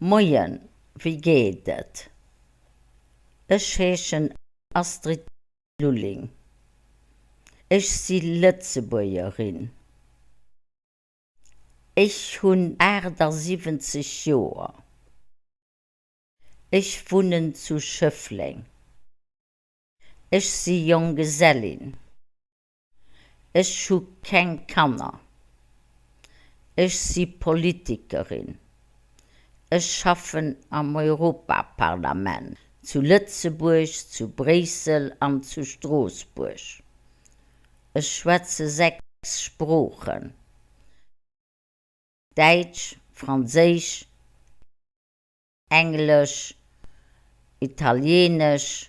Moien, wéi geet et? Ech heeschen Astrid Lulling. Ech si Lëtzebuergerin. Ech hunn 78 Joer. Ech wunnen zu Schëffleng. Ech si Jonggesellin. Ech hu keng Kanner. Ech si Politikerin. Ech schaffen am Europaparlament, zu Lëtzebuerg, zu Bréissel an zu Stroossbuerg. Ech schwätze 6 Sproochen, Däitsch, Franséisch, Englesch, Italieenesch,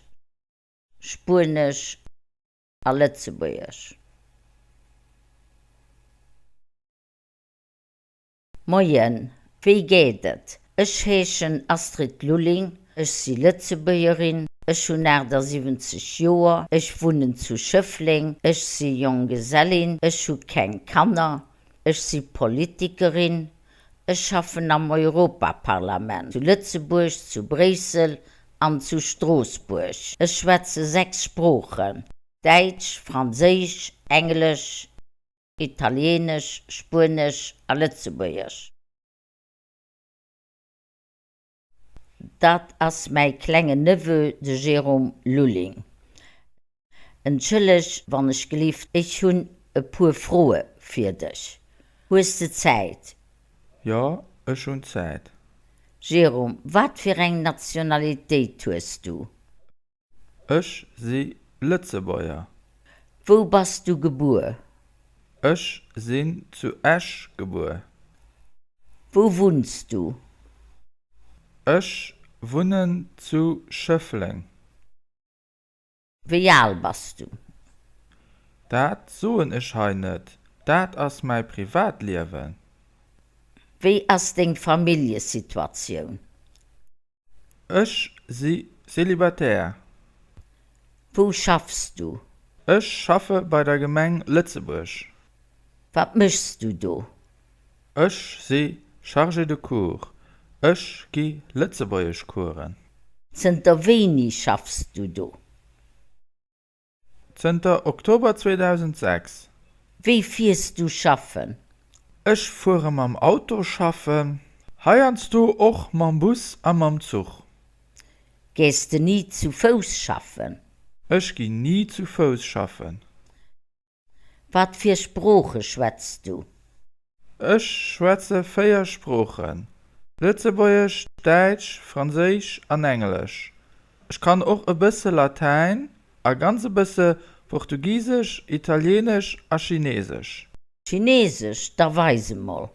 Spuenesch a Lëtzebuergesch. Moien, wéi geet et? Ech heeschen Astrid Lulling, ech si Lëtzebuergerin, ech hunn 78 Joer, ech wunnen zu Schëffleng, ech si Jonggesellin, ech hu keng Kanner, ech si Politikerin, ech schaffen am Europaparlament, zu Lëtzebuerg, zu Bréissel an zu Stroossbuerg. Ech schwätze 6 Sproochen, Däitsch, Franséisch, Englesch, Italieenesch, Spuenesch a Lëtzebuergesch. Dat ass mäi klengen Neveu, de Jérôme Lulling. Entschëlleg wann ech gelift, ech hunn e puer Froe fir dech. Hues de Zäit? Jo, ech hunn Zäit. Jérôme, wat fir eng Nationalitéit hues du? Ech si Lëtzebuerger. Wou bass du gebuer? Ech sinn zu Esch gebuer. Wou wunns du? Ech wunnen zu Schëffleng. Wéi al bass du? Dat soen ech hei net, dat ass mäi Privatliewen. Wéi ass deng Familljesituatioun? Ech si Célibataire. Wou schaffs du? Ech schaffe bei der Gemeng Lëtzebuerg. Wat méchs du do? Ech si Chargé de cours, ech gi Lëtzebuergeschcoursen. Zënter wéini schaffs du do? Zënter Oktober 2006. Wéi fiers du schaffen? Ech fuere mam Auto schaffen, heiansdo och mam Bus a mam Zuch. Gees de ni zu Fouss schaffen? Ech ginn ni zu Fouss schaffen. Wat fir Sprooche schwätz du? Ech schwätze 4 Sproochen, Lëtzebuergesch, Däitsch, Franséisch an Englesch. Ech kann och e bësse Latäin a ganz e bësse Portugisesch, Italieenesch a Chinesesch. Chinesesch? Da weis emol.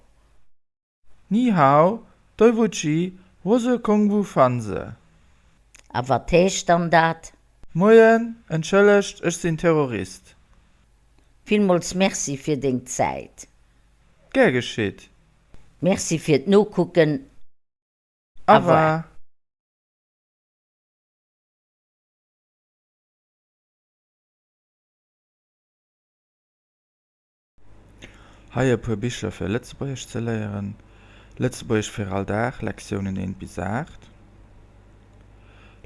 Ni hao, Duiwuqi, Wose Kongwu Fanse. A wat heescht dann dat? Moien, entschëllegt, ech sinn Terrorist. Villmools Merci fir deng Zäit. Gär geschitt. Merci fir d'Nokucken. Au revoir. Hei e puer Bicher fir Lëtzebuergesch ze léieren, Lëtzebuergesch fir all Dag, Lektiounen 1 bis 8,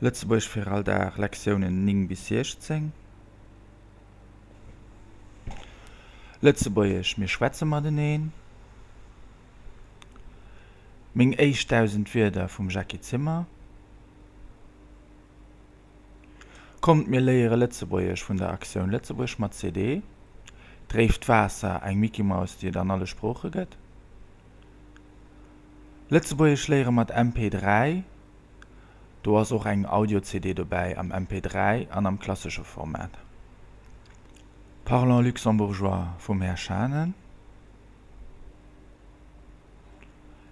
Lëtzebuergesch fir all Dag, Lektiounen 9 bis 16, Lëtzebuergesch, mir schwätze mateneen, Meng éischt 1.000 Wierder vum Jackie Zimmer. Kommt mir léiere Lëtzebuergesch vun der Actioun Lëtzebuerg mat CD. Dréift Waasser, eng Mickey-Maus déi et an alle Sprooche gëtt. Lëtzebuergesch léiere mat MP3, do ass och eng Audio-CD dobäi am MP3 an am klassesche Format. Parlons luxembourgeois vum Här Schanen.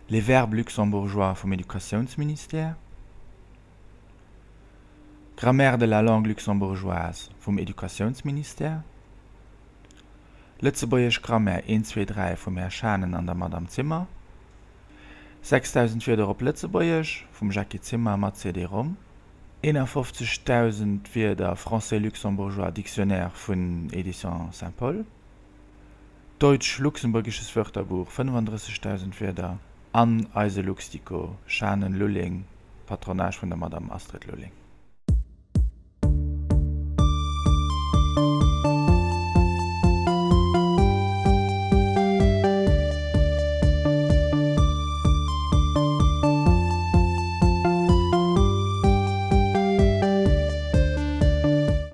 Les verbes luxembourgeois vum Educatiounsministère. Grammaire de la langue luxembourgeoise vum Educatiounsministère, Lëtzebuergesch Grammaire 1, 2, 3 vum Här Schanen an der Madame Zimmer, 6000 Wierder op Lëtzebuergesch vum Jacques Zimmer mat CD-Rom, 51.000 Wierder Français-luxembourgeois Dictionnaire vun Éditions Saint-Paul, Deutsch-luxemburgisches Wörterbuch 35.000 Wierder. An eise Luxdico, Schanen Lulling, Patronage vun der Madame Astrid Lulling.